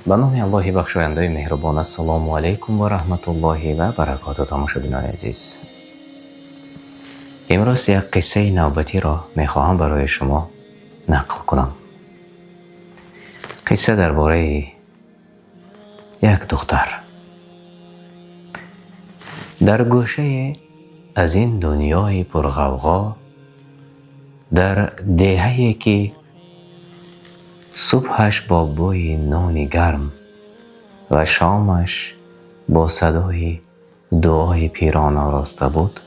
Ба номи Аллоҳи бахшояндаи меҳрубон. Ассалому алайкум ва раҳматуллоҳи ва баракоту. Тамошобинони азиз, имрӯз як қиссаи навбатиро мехоҳам барои шумо нақл кунам. Қисса дар бораи як духтар. Дар гӯшае аз ин дунёи пурғавғо, дар деҳае ки субҳаш бо бӯи нони гарм ва шомаш бо садои дуои пирон ороста буд,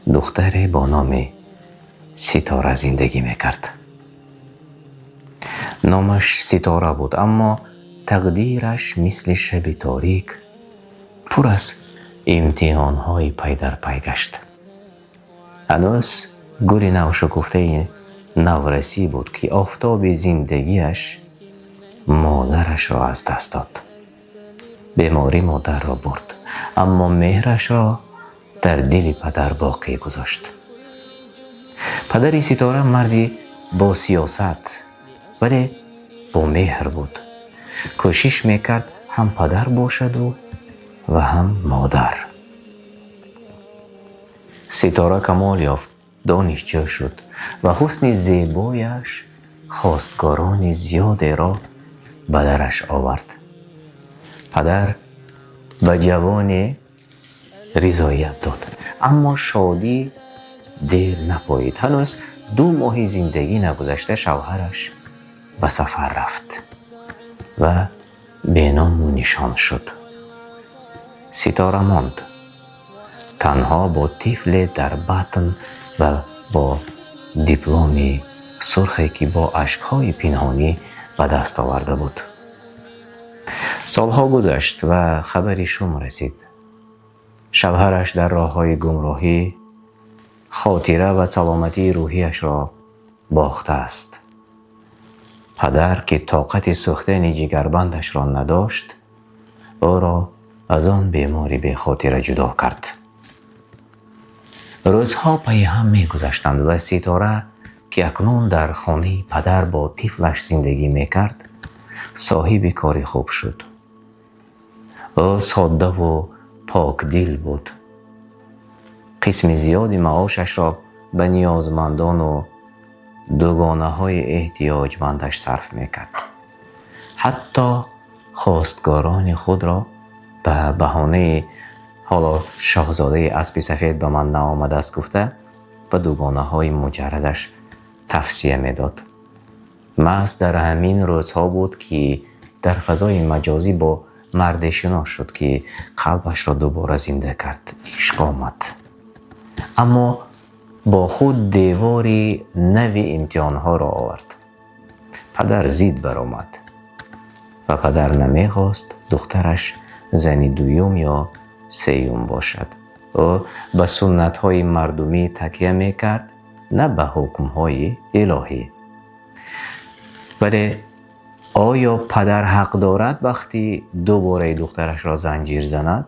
духтаре бо номи Ситора зиндагӣ мекард. Номаш Ситора буд, аммо тақдираш мисли шаби торик пур аз имтиҳонҳои пай дар пай гашт. Ҳанӯз гули навшукуфтаи наврасӣ буд, ки офтоби зиндагиаш модарашро аз даст дод. Беморӣ модарро бурд, аммо меҳрашро дар дили падар боқӣ гузошт. Падари Ситора марди босиёсат, вале бо меҳр буд. Кӯшиш мекард ҳам падар бошаду ва ҳам модар. Ситора камол ёфт, донишҷӯ шуд ва ҳусни зебояш хостгорони зиёдеро ба дараш овард. Падар ба ҷавоне ризоят дод, аммо шодӣ дер напоид. Ҳанӯз 2 моҳи зиндагӣ нагузашта, шавҳараш ба сафар рафт ва беному нишон шуд. Ситора монд танҳо бо тифле дар батн ва бо дипломи сурхе, ки бо ашкҳои пинҳонӣ ба даст оварда буд. Солҳо гузашт ва хабари шум расид: шавҳараш дар роҳҳои гумроҳӣ хотира ва саломатии рӯҳияшро бохтааст. Падар, ки тоқати сӯхтани ҷигарбандашро надошт, ӯро аз он бемори бехотира ҷудо кард. Рӯзҳо пайи ҳам мегузаштанд ва Ситора, ки акнун дар хонаи падар бо тифлаш зиндагӣ мекард, соҳиби кори хуб шуд. Ӯ соддаву покдил буд. Қисми зиёди маошашро ба ниёзмандону дугонаҳои эҳтиёҷмандаш сарф мекард. Ҳатто хостгорони худро ба баҳонаи «ҳоло шоҳзодаи аспи сафед ба ман наомадааст» гуфта, ба дугонаҳои муҷаррадаш тавсия медод. Маҳз дар ҳамин рӯзҳо буд, ки дар фазои маҷозӣ бо марде шинос шуд, ки қалбашро дубора зинда кард. Ишқ омад, аммо бо худ девори нави имтиҳонҳоро овард. Падар зид баромад ва падар намехост духтараш зани дуюм ё сеюм бошад. Ӯ ба суннатҳои мардумӣ такя мекард, на ба ҳукмҳои илоҳӣ. Вале оё падар ҳақ дорад вақти дубораи духтарашро занҷир занад?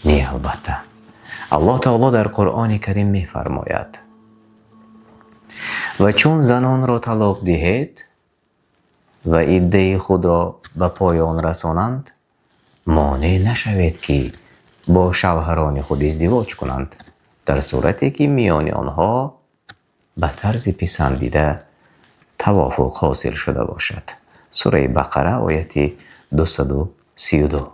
Не, албатта. Аллоҳ таоло дар Қуръони Карим мефармояд: «Ва чун занонро талоқ диҳед ва иддаи худро ба поён расонанд, монеъ нашавед, ки бо шавҳарони худ издивоҷ кунанд, дар сурате ки миёни онҳо ба тарзи писандида тавофуқ ҳосил шуда бошад». Сураи Бақара, ояти 232.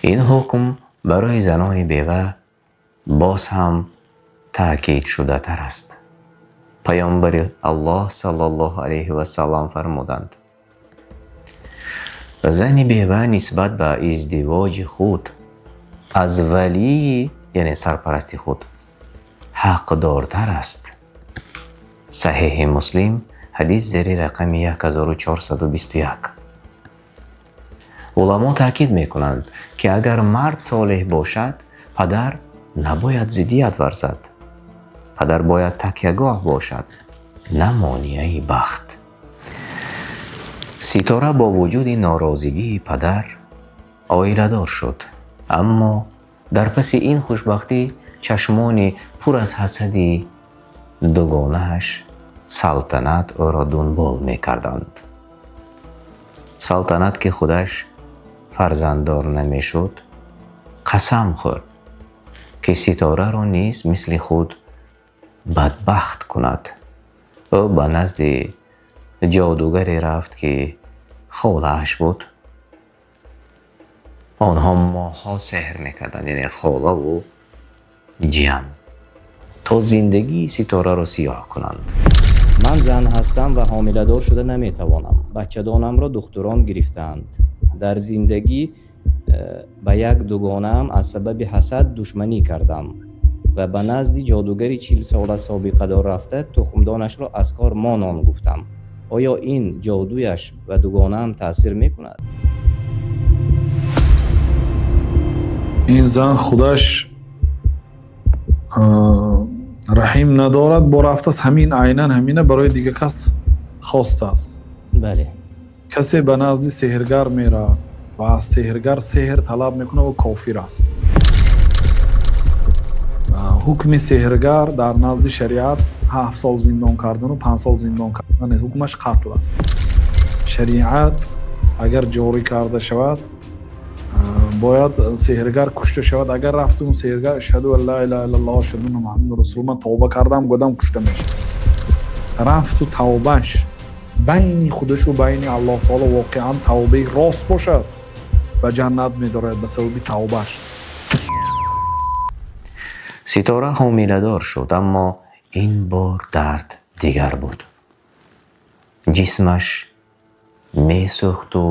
Ин ҳукм барои занони бева боз ҳам таъкидшудатар аст. Паёмбари Аллоҳ саллаллоҳу алайҳи васаллам фармуданд: «Зани бева нисбат ба издивоҷи худ аз валии, яъне сарпарасти худ, ҳақдортар аст». Саҳеҳи Муслим, ҳадис зери рақами 1421. Уламо таъкид мекунанд, ки агар мард солеҳ бошад, падар набояд зиддият варзад. Падар бояд такягоҳ бошад, на монеаи бахт. Ситора бо вуҷуди норозигии падар оиладор шуд, аммо дар паси ин хушбахтӣ чашмони пур аз ҳасади дугонааш Салтанат ӯро дунбол мекарданд. Салтанат, ки худаш фарзанддор намешуд, қасам хӯрд, ки Ситораро низ мисли худ бадбахт кунад. Ӯ ба назди ҷодугаре рафт, ки холааш буд. Онҳо моҳҳо сеҳр мекарданд, яъне холаву ҷиян, то зиндагии Ситораро сиёҳ кунанд. Ман зан ҳастам ва ҳомиладор шуда наметавонам. Бачадонамро духтурон гирифтаанд. Дар зиндагӣ ба як дугонаам аз сабаби ҳасад душманӣ кардам ва ба назди ҷодугари 40-сола собиқадор рафта, тухмдонашро аз кор монон гуфтам. Оё ин ҷодуяш ба дугонаам таъсир мекунад? Ин зан худаш раҳим надорад, бо рафтааст, ҳамин айнан ҳамина барои дигар кас хостааст. Бале. Касе ба назди сеҳргар меравад ва аз сеҳргар сеҳр талаб мекунад, ӯ кофир аст. Ҳукми сеҳргар дар назди шариат 7 сол зиндон кардану 5 сол зиндон кардан, ҳукмаш қатл аст. Шариат агар ҷорӣ карда шавад, бояд сеҳргар кушта шавад. Агар рафту сеҳргар "Ашҳаду ан ла илаҳа иллаллоҳ, ашҳаду анна Муҳаммадан расулуллоҳ, ман тавба кардам" гудам, кушта мешавад. Рафту тавбаш байни худашу байни Аллоҳ таоло воқеан тавбаи рост бошад, ба ҷаннат медорад ба сабаби тавбаш. Ситора ҳомиладор шуд, аммо ин бор дард дигар буд. Ҷисмаш месӯхту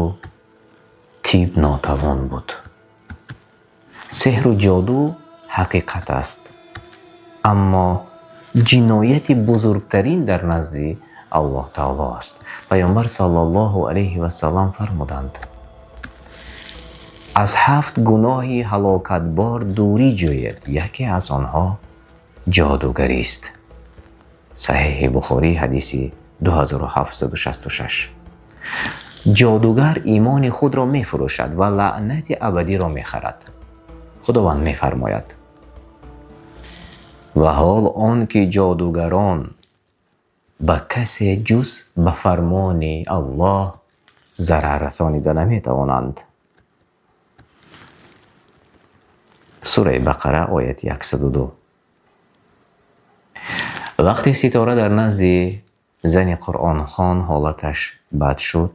тиб нотавон буд. Сеҳру ҷоду ҳақиқат аст, аммо ҷинояти бузургтарин дар назди Аллоҳ таоло аст. Паёмбар саллаллоҳу алайҳи васаллам фармуданд: "Аз ҳафт гуноҳи ҳалокатбор дурӣ ҷӯед, яке аз онҳо ҷодугарист". Саҳеҳи Бухорӣ, ҳадиси 2766. Ҷодугар имони худро мефурӯшад ва лаънати абадиро мехарад. Худованд мефармояд: "Ва ҳол он ки ҷодугарон ба касе ҷуз ба фармони Аллоҳ зарар расонида наметавонанд". Сураи Бақара, ояти 102. Вақте Ситора дар назди зани қуръонхон ҳолаташ бад шуд,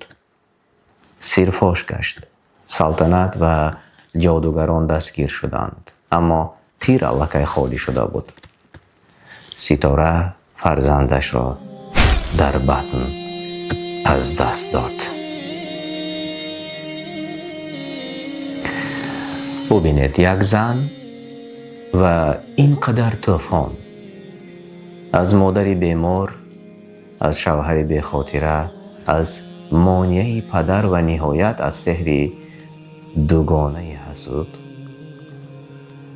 сирфош гашт. Салтанат ва ҷодугарон дастгир шуданд, аммо тир аллакай холӣ шуда буд. Ситора фарзандашро дар батн аз даст дод. Бубинед, як зан ва ин қадар тӯфон: аз модари бемор, аз шавҳари бехотира, аз монеаи падар ва ниҳоят аз сеҳри дугонаи ҳасуд.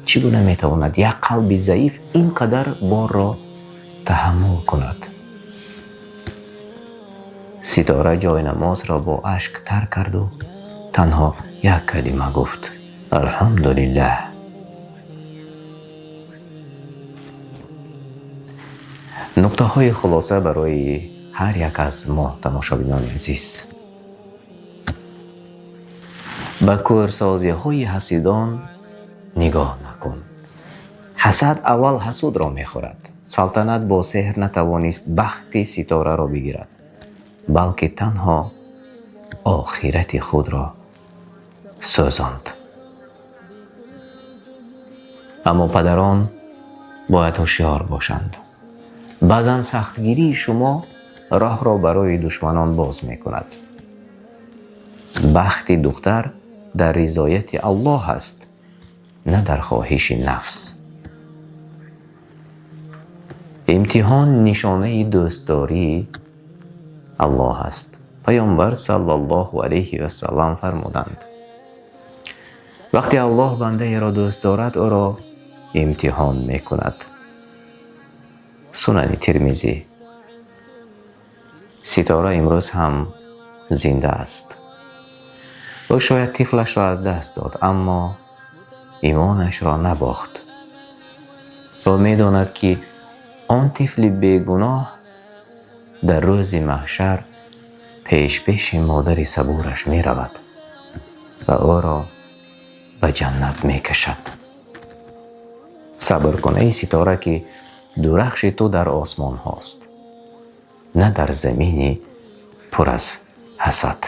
Чӣ гуна метавонад як қалби заиф ин қадар борро таҳаммул кунад? Ситора ҷойнамозро бо ашк тар карду танҳо як калима гуфт: "Алҳамдулиллаҳ". Нуқтаҳои хулоса барои ҳар як аз мо, тамошобинони азиз: ба кӯрсозиҳои ҳасидон нигоҳ накун. Ҳасад аввал ҳасудро мехӯрад. Салтанат бо сеҳр натавонист бахти Ситораро бигирад, балки танҳо охирати худро сӯзонд. Аммо падарон бояд ҳушёр бошанд. Баъзан сахтгирии шумо роҳро барои душманон боз мекунад. Бахти духтар дар ризояти Аллоҳ аст, на дар хоҳиши нафс. Имтиҳон нишонаи дӯстдории Аллоҳ аст. Паёмбар саллаллоҳу алайҳи васаллам фармуданд: "Вақте Аллоҳ бандаеро дӯст дорад, ӯро имтиҳон мекунад". Сунани Термизӣ. Ситора имрӯз ҳам зинда аст. Ӯ шояд тифлашро аз даст дод, аммо имонашро набохт. Ӯ медонад, ки он тифли бегуноҳ дар рӯзи маҳшар Пеш-пеши модари сабураш меравад ва ӯро ба ҷаннат мекашад. Сабр кун, эй ситора, ки дурахши ту дар осмонҳост, на дар замини пур аз ҳасад.